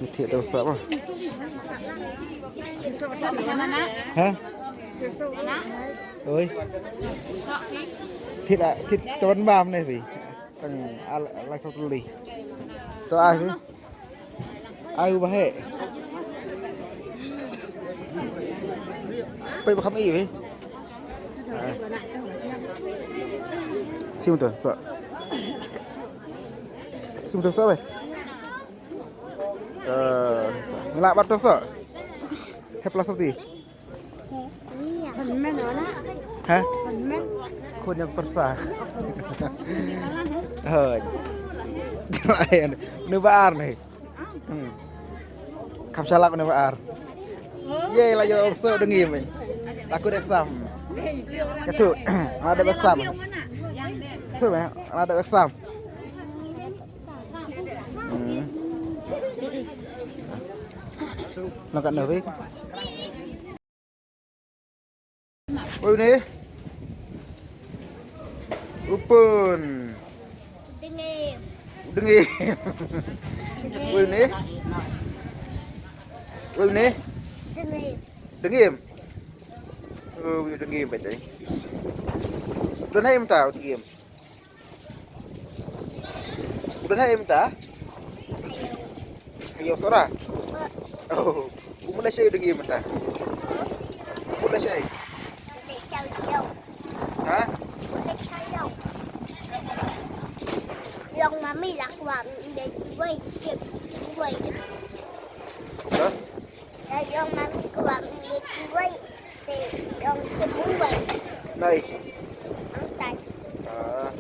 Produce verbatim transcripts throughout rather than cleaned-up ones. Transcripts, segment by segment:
Ni thiah da u soh ma. Ha? Oi. Thiah da, thiah tawan bam ne phi. Tang al, lai saw tylli. To ai phi. Ai u ba heh. Phi ba kham i phi. Ai. Sim to soh. Sim to soh phi. Te, sa. Ngi lah bat to soh. Thep la sopti. Pynmen ona. Ha? Pynmen. Khun ïa pyrsa. Hoi. Une ba ar ne. Hmm. Kham shalak une ba ar. Ye la ïoh soh dang im. La kut exam. Katu. Nga dep exam. Tu ba, nga dep exam. Hmm. Nang kat na wei. Oi, une. U Pun. Dang im. Dang im. Oi, une. Oi, une. Dang im. Dang im. Oh, dang im, betul. Dang im tau, dang im. U don ha ei mynta? Ïoh sohra? Oh, u mut lashai u dang ïa mynta? U mut lashai? Ha? Ïong mami la kwah ïa kiwei, ïa kiwei. Ha? Ïong mami kwah ïa kiwei. Te ïong kiwei. Nai. Angtan. Ah.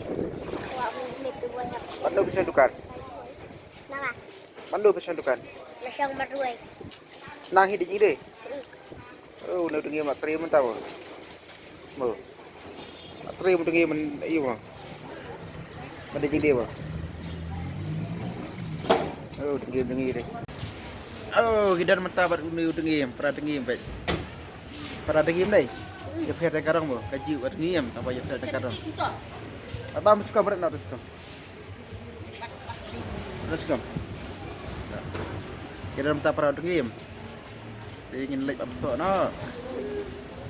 Kwah ïa kiwei. Mano pisa dukan? Nanga. Mano pisa dukan? Lasang marwei. Nang hi ding de. Hmm. Oh, na ding ma tri mynta mo. Mo. Tri mo ding man, iyo mo. Ma ding de mo. Oh, ding ding de. Oh, ki don mynta bad une u dang im, para dang im bad. Para dang im dei. Ïa pher dang karong mo, ka jiw bad dang im, tang ba ïa pher dang karong. Bam skom ret na skom. Let's go. Ki don mynta para dang im. Te ngin leit bam soh noh.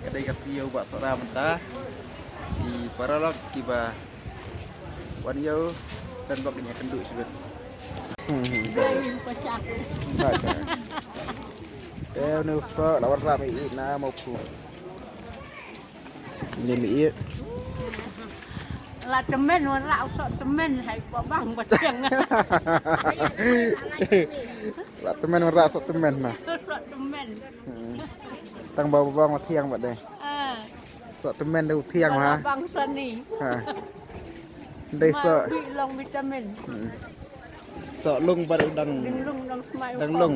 Ka dei ka sngi u Bah Sohra mynta. Ki paralok kiba wan ïew don bok ïa kynduh shibit. Hmm. Te une u soh la wanrah ïa i na mo phu. Lim ïa. La tymmen, wanrah u soh tymmen, hai ba bang ba tieng. La tymmen, wanrah soh tymmen na. Soh tymmen. Hmm. Tang ba bang ba tieng ba dei. Ah. Soh tymmen dei u tieng ha. Bang sani. Ha. Dei soh. Bi long vitamin. Hmm. Soh lung ba dang. Dang lung dang smai. Dang lung.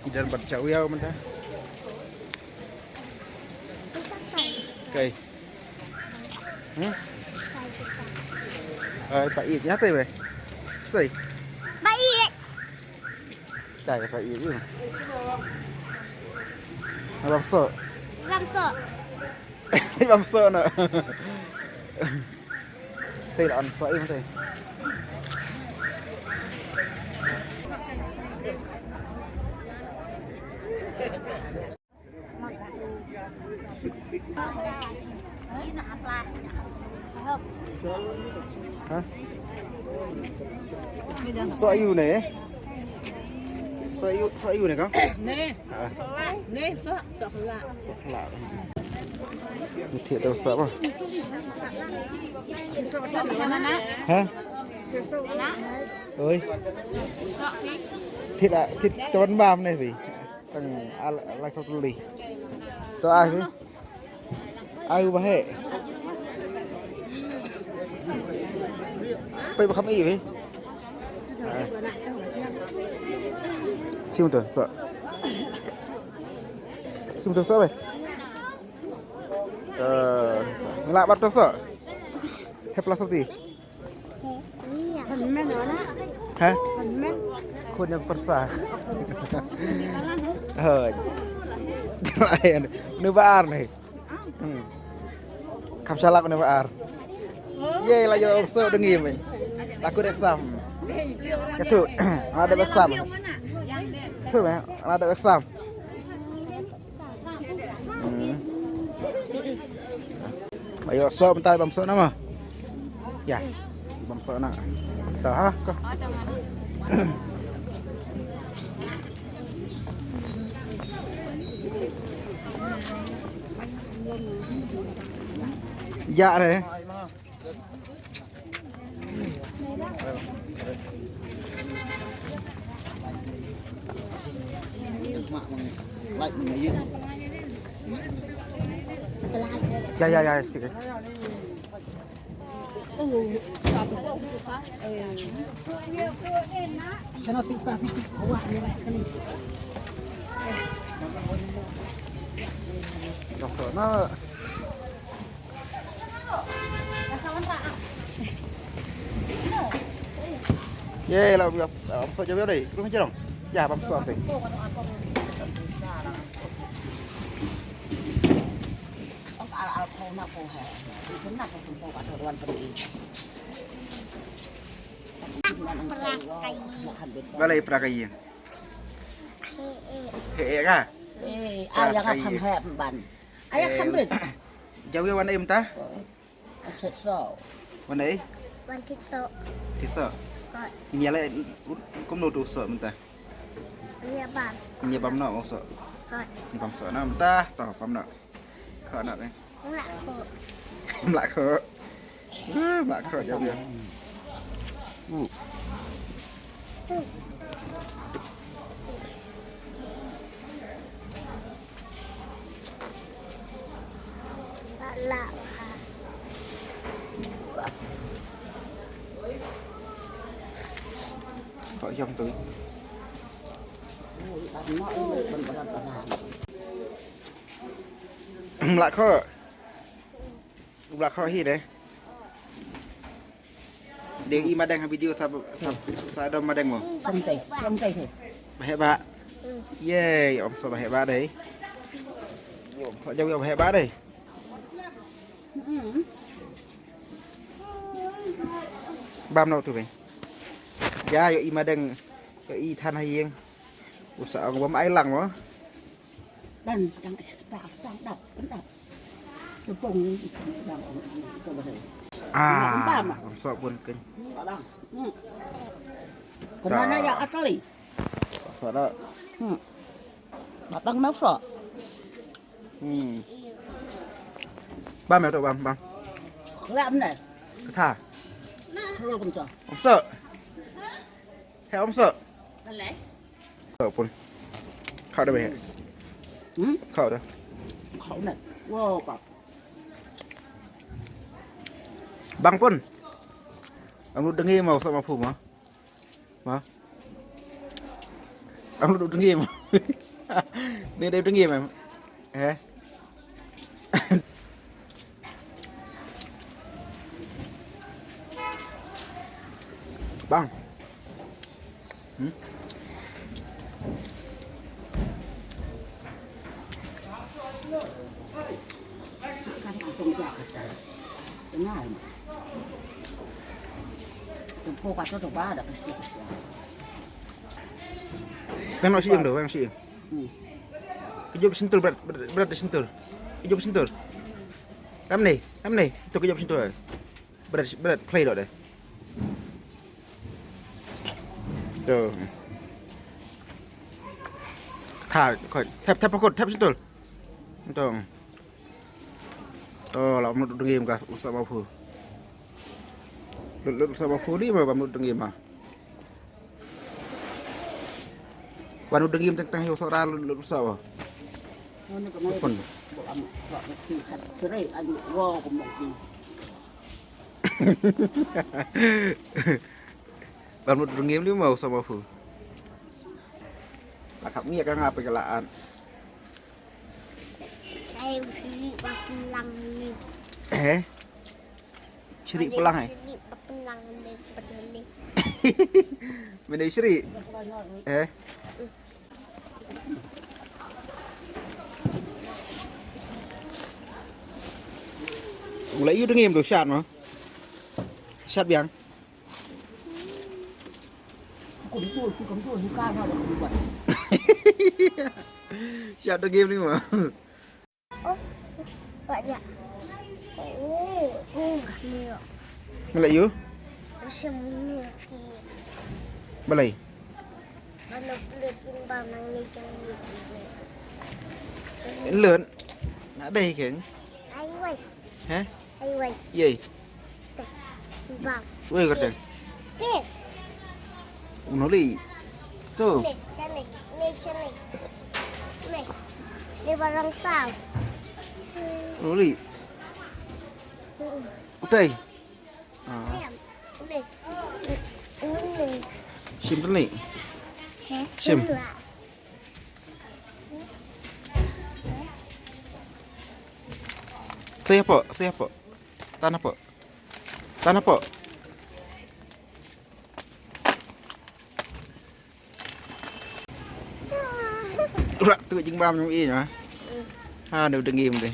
Ki don bad jaw ïew mynta. Kai. Hmm? Ai, pa it ïa tai wei. Sei. Pa it. Tai pa it ïa. Bam soh. Bam soh. Bam soh na. Tei la an soh im tei. Ha? Soh ïa u ne? Soh ïa u, soh ïa u ne ka? Ne. Ah. Ni soh, soh la. Soh la. Ni thiah da u soh ba. Ha? Oi. Thiah da, thiah da wan bam ne phi. Tang al, lai saw tylli. To ai phi. Ai u ba heh. Pei ba kham i phi. Ai. Sim to soh. Sim to soh phi. To soh. Ngi lah bat to soh. Thep la sopti. Pynmen ona. Ha? Pynmen. Khun ïa pyrsa. Hoi. Une ba ar ne. Hmm. Kham shalak une ba ar. Ye la ïoh soh dang im. La kut exam. Ka tu, nga da exam. Tu, eh, nga da exam. Hmm. Ayo, so, bentar, bam so nama. Ya, bam so na. Tahu ha, ko. Ya, re. Ya, ya, ya, sige. Ye, la bias, bam so jaw dei. Kru jerong. Ya, bam so te. Balei pra ka ïing? He, he ka? Eh, ai la ka kham he ban. Ai la kham rit. Jaw ïa wan em ta? Wan thit so. Wan ei? Wan thit so. Thit so. Hot. Ini ala kumno tu so mynta. Ini bam. Ini bam no so. Hot. Bam so na mynta to bam no. Kha na re. Mlak kho. Mlak kho. Ah, mlak kho jauh dia. Hmm. Kho jong tu. Mlak kho. Mlak kho hi de. Dei i madeng ha video sa sa sa dom madeng mo. Samtai, samtai he. Ba heh ba. Ye, ïa ym so ba heh ba dei. Ïa ym so jaw ïa ba heh ba dei. Bam no tu beng. Ja ïa i madeng ïa i than ha ïing. U sa ong bam ai lang mo. Ban tang tang tang dap dap. Tepung dang ko ba. Ah, bam. Ym so pun keng. Bam. Hmm. Kena na ya atali. Ym so da. Hmm. Matang mau so. Hmm. Bam ya tu bam bam. Kelak benar. Ketha. Kelak benar. Ym so. He ym so. Balei? Khaw pun. Khaw da beh. Hmm? Khaw da. Khaw na. Wow, pap. Bang pun. Am lu dengi mau sama phu ma. Ma. Am lu dengi ma. Ni dei dengi ma. He. Bang. Hmm? Kan noh shi ïing tu, kan noh shi ïing. Hmm. Kejop sentul, berat, berat, berat di sentul. Kejop sentul. Tam ni, tam ni. Tu kejop sentul. Berat, berat, klei dok deh. Tu. Tha, koi, thep, thep pakut, thep sentul. Tu. Oh, la mut dengim gas, usa ba phu. Lut, lut, usa ba phu di ma, ba mut dengim ma. Wan u dengim teng teng hi u soh ra lut lut soh. Pun. Ban mut dengim li ma u soh ma phu. Lakap ngi ka nga pe ka laan. Ai u sili ba plang ni. Eh? Shri pelang eh. Shri ba pelang ni, pelang ni. Mene shri. Eh. Ula yu dengim tu shat ma. Shat biang. Shut the game ni ma. Oh, banyak. Oh, oh, kami. Malay you? Macam ni. Balai. Kalau boleh timbang nang ni jangan ni. Lut. Nak dai kan? Ai wai. Heh? Ai wai. Yei. Timbang. Wei kata. Kek. Unoli. Tu. Ni, sini. Ni, sini. Ni. Ni barang sam. Unoli. Utai. Ah. Ni. Ni. Ni. Sim ni. Heh? Sim. Ni. Saya po, saya po. Tanah po. Tanah po. Rak tu jingbam nyong i ha. Ha, dah dengim deh.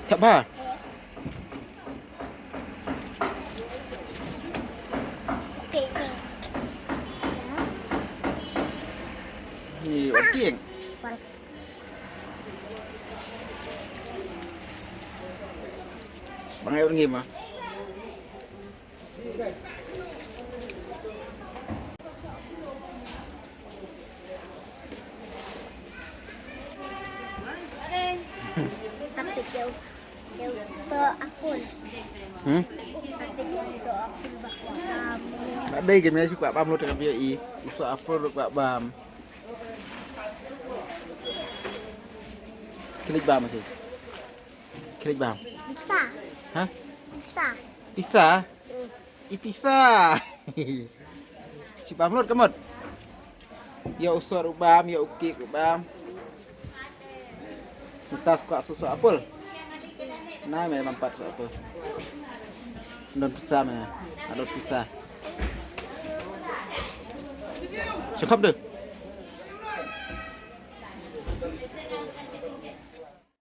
Tak bah. Ni oking. Bang ayo ngim ah. Tapi jauh. Jauh so akun. Hmm? Tapi jauh so akun bah kwah bam. Nak dei ke mesti kwah bam lu tengah bio i. Uso apel kwah bam. Klik bam masih. Klik bam. Bisa. Hah? Bisa. Bisa? Hmm. I pisa. Shi bam lut ka mut. Ïa u sor u bam, ïa u kik u bam. Mynta kwah soh soh apel. Nai me bam pat soh apel. Don pisa me. Don pisa. Shi khop de.